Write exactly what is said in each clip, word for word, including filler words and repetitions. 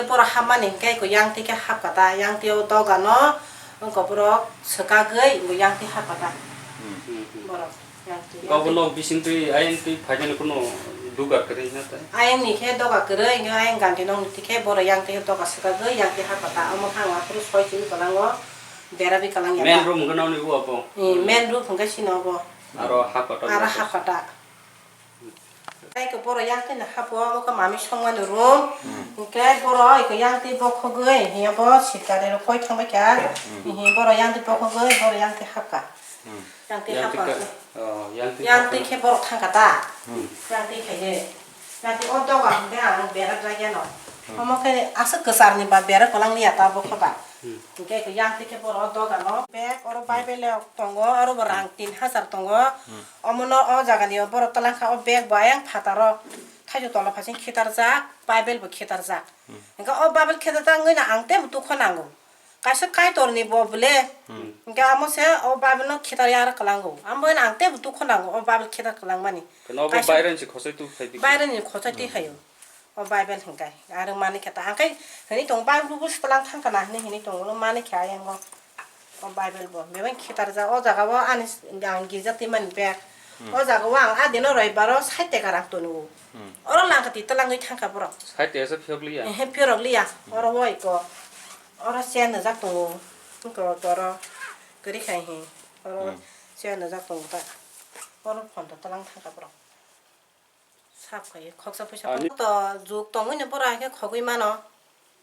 Borok hapmani hwnkhe eko yang twi khe hapkha ta, yang twi o doga no wngkha borok swkagwi bo yang twi hapkha ta. Hmm. Borok yang twi, yang twi. Kabo nok bising twi ayang twi phainani kuno dugar kwrwi na ta? Ayang ni khe doga kwrwi, hwnkhe ayang ganti nok ni twi khe borok yang twi doga swkagwi yang twi hapkha ta. Omo khe ang aphuru soi simi kwlango, bera bi kwlang ya ta. Main room hwnkhe nokni o abo? Hmm, main room hwnkhe sini obo. Aro hapkha ta? Aro hapkha ta. Tei khe borok yang twi no hapo, omo khe mami songmani room. Hmm. Hwnkhe borok eko yang twi bokhogwi, hiya bo sitkari rok koi thangbai kha. Hmm. Hihi borok yang twi bokhogwi, borok yang twi hapkha. Hmm. Yang twi hapkha. Yang twi khe, oh, yang twi hapkha. Yang twi khe borok thangkha ta. Hmm. Yang twi khe je. Yang twi o doga hwnkhe ang berak jak yano. Hmm. Omo khe aswk kwchar ni ba berak kwlang liya ta bokha ba. Hmm. Hwnkhe eko yang twi khe borok o doga no bag oro Bible rok tongo, oro bo rang tin hajar tongo. Hmm. Omono o jagani o borok twlang kha, o bag bo ayang phataro thaichuk tola phasing khitarjak, Bible bo khitarjak. Hmm. Hwnkhe o Bible khitarjak wngwi no ang teibo dukho nango. Kaisa Kaitorni bo bwle. Hmm. Hwnkhe amo se o Bible no khitarwi aro kwlango. Amo wngwi no ang teibo dukho nango o Bible khitar kwlangmani. Khe no bo kaisa baireni se khosai tu khai di. Baireni khosai twi khaio. O Bible hwnkhe aro manwi khe ta. Ang khai hwnwi tongo, Bible bo swtwlang thang kana hwnwi hwnwi tongo, manwi khe ayang o. O Bible bo bebak khitarjak. O jaga o ani s-, ang girja twimani bag. Hmm. O jaga o ang a dino roibaro sait taka rang tono. Hmm. Oro langkati twlangwi thangkha borok. Sait taka se phiyok liya? Ehe, phiyok liya. Hmm. Oro o eko. Oro chair nujak tongo. Wngkha toro kwrwi khai hi. Oro Hmm. chair nujak tongo ta. Oro phone to twlang thangkha borok. Sap khai khoksa phuisa Ani- to juk tongwi no borok hai khe khogwi mano.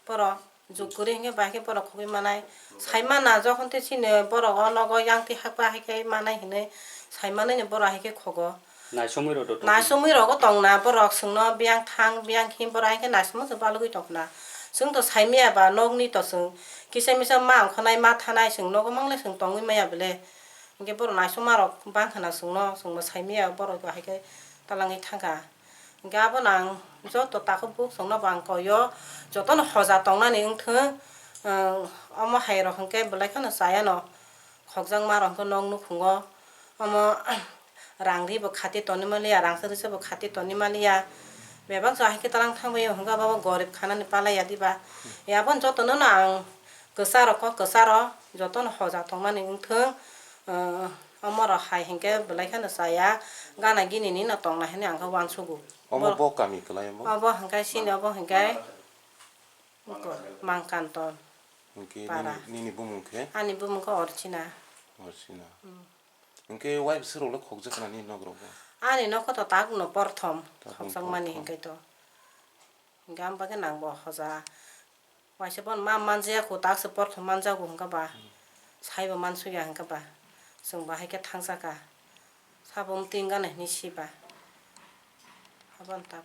Borok juk kwrwi hinkhe bai khe borok khogwi manai. Sai mana jokhon tei chini borok o nogo yang twi hakba hai khe manai hinwi sai manwi no borok hai khe khogo. Naisomwi rok do tong. Naisomwi rogo tongna borok chwngno biyang thang biyang him borok hai khe naisomma se balugwi tongkhna. Chwng to saimaya ba nokni to chwng kisa misa ma ongkhornai ma thanai chwng nogo mangle chwng tongwi maya bele. Hinkhe borok naisomma rok bangkha na chwngno, chwngbo saimaya borok bo hai khe twlangwi thangkha. Hinkhe abono ang joto takhuk buk chwngno bo ang koi o, jotono hoja tongnani wngthwng, omo hai rok hinkhe belai kheno chayano, khokjakma rok hinkhe nok nukhungo, omo rang ri bo khati tonwi manliya, rang chari se bo khati tonwi manliya, bebak jora hai khe twlang thangbai o, hinkhe abo gorib khanani palaiya diba? Aboni jotono no ang kwcharo kok kwcharo jotono hoja tongnani wngthwng, omo rok hai hinkhe belai kheno chaya, gana gini ni no tongna hinwi ang khe uansugo. Omo bo kami kwlai omo? Obo hinkhe chini obo hinkhe Mangkanton. Hinkhe para. Nini, nini bumung khe? Ani bumung khe Orchina. Orchina. Hmm. Hinkhe wife sirok le khokjak nani nok rok bo? Ani nok to tak no porthom. Tak no khokjak mani porthom. Hinkhe to. Hinkhe ang bagwi nang bo hoja. Waisa bono ma manjaya kho, tak se porthom manjago hinkhe ba. Hmm. Saibo mansukya hinkhe ba. Chwng bo hai khe thangjakha. Sabo mwtwi wngkha hinwi siba. Aboni tak.